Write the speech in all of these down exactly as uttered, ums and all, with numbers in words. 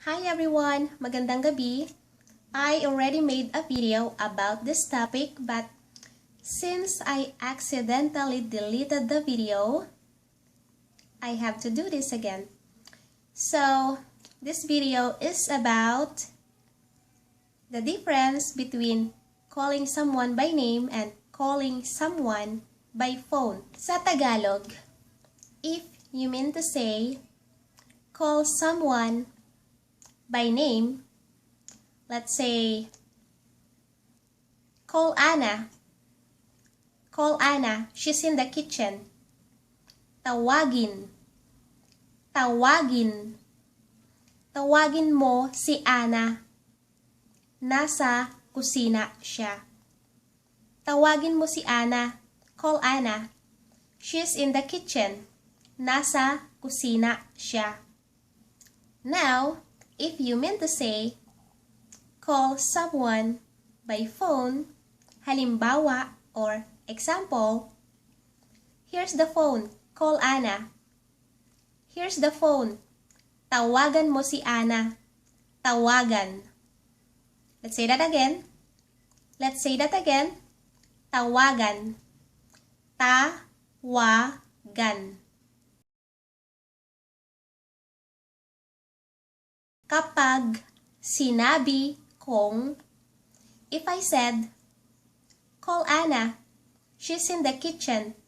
Hi everyone! Magandang gabi! I already made a video about this topic, but since I accidentally deleted the video, I have to do this again. So, this video is about the difference between calling someone by name and calling someone by phone. Sa Tagalog, if you mean to say, call someone by name, let's say, call Ana. Call Ana. She's in the kitchen. Tawagin. Tawagin. Tawagin mo si Ana. Nasa kusina siya. Tawagin mo si Ana. Call Ana. She's in the kitchen. Nasa kusina siya. Now, if you mean to say, call someone by phone, halimbawa or example, here's the phone, call Ana. Here's the phone, tawagan mo si Ana. Tawagan. Let's say that again. Let's say that again. Tawagan. Tawagan. Kapag sinabi kong, if I said, "Call Ana, she's in the kitchen."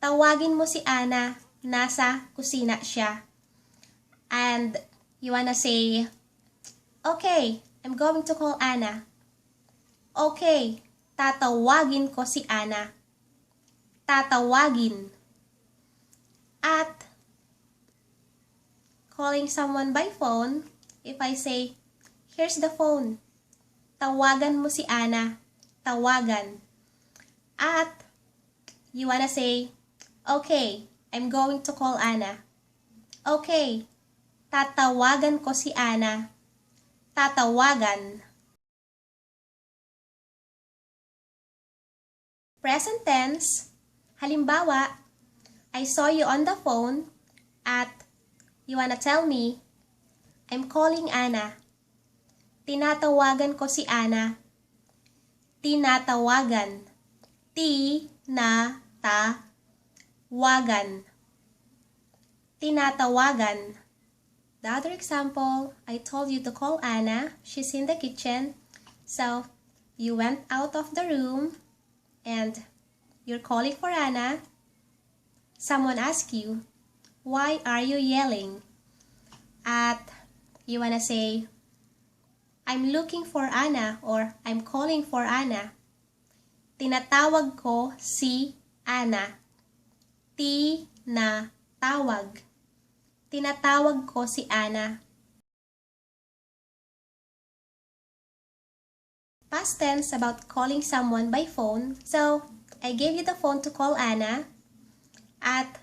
Tawagin mo si Ana, nasa kusina siya. And you wanna say, "Okay, I'm going to call Ana." Okay, tatawagin ko si Ana. Tatawagin. At calling someone by phone, if I say, "Here's the phone." Tawagan mo si Ana. Tawagan. At you wanna say, "Okay, I'm going to call Ana." Okay, tatawagan ko si Ana. Tatawagan. Present tense. Halimbawa, I saw you on the phone at you wanna tell me, "I'm calling Ana." Tinatawagan ko si Ana. Tinatawagan. Tinatawagan. Tinatawagan. The other example, I told you to call Ana. She's in the kitchen. So, you went out of the room and you're calling for Ana. Someone asked you, "Why are you yelling?" At you wanna say, "I'm looking for Ana," or "I'm calling for Ana." Tinatawag ko si Ana. Tinatawag. Tinatawag ko si Ana. Past tense about calling someone by phone. So, I gave you the phone to call Ana. At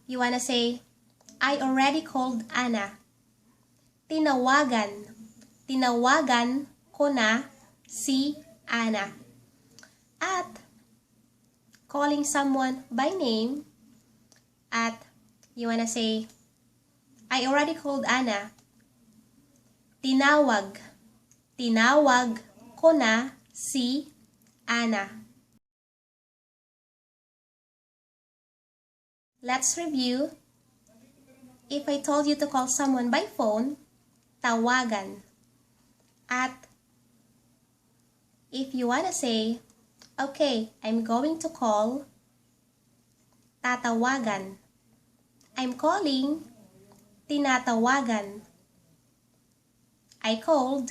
you wanna say, "I already called Ana." Tinawagan. Tinawagan ko na si Ana. At calling someone by name. At you wanna say, "I already called Ana." Tinawag. Tinawag ko na si Ana. Let's review. If I told you to call someone by phone, tawagan. At if you wanna say, "Okay, I'm going to call," tatawagan. I'm calling, tinatawagan. I called,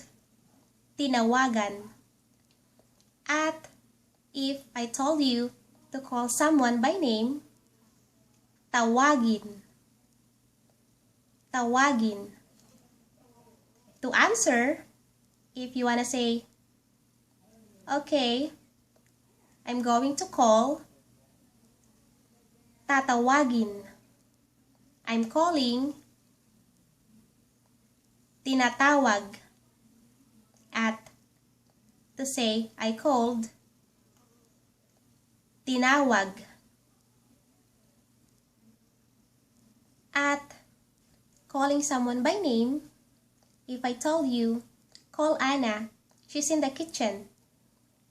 tinawagan. At if I told you to call someone by name, tawagin. Tawagin. To answer, if you wanna say, "Okay, I'm going to call," tatawagin. I'm calling. Tinatawag. At to say, "I called," tinawag. At Calling someone by name. If I tell you, "Call Anna. She's in the kitchen."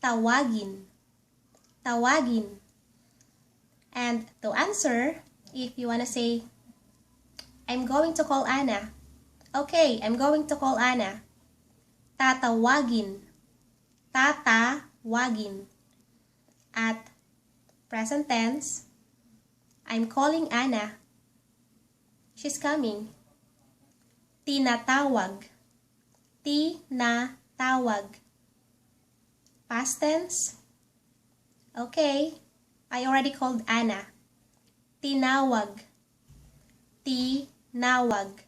Tawagin. Tawagin. And to answer, if you wanna say, "I'm going to call Anna." "Okay, I'm going to call Anna." Tatawagin. Tatawagin. At present tense, "I'm calling Anna. She's coming." Tinatawag. Tinatawag. Past tense. Okay, I already called Anna. Tinawag. Tinawag.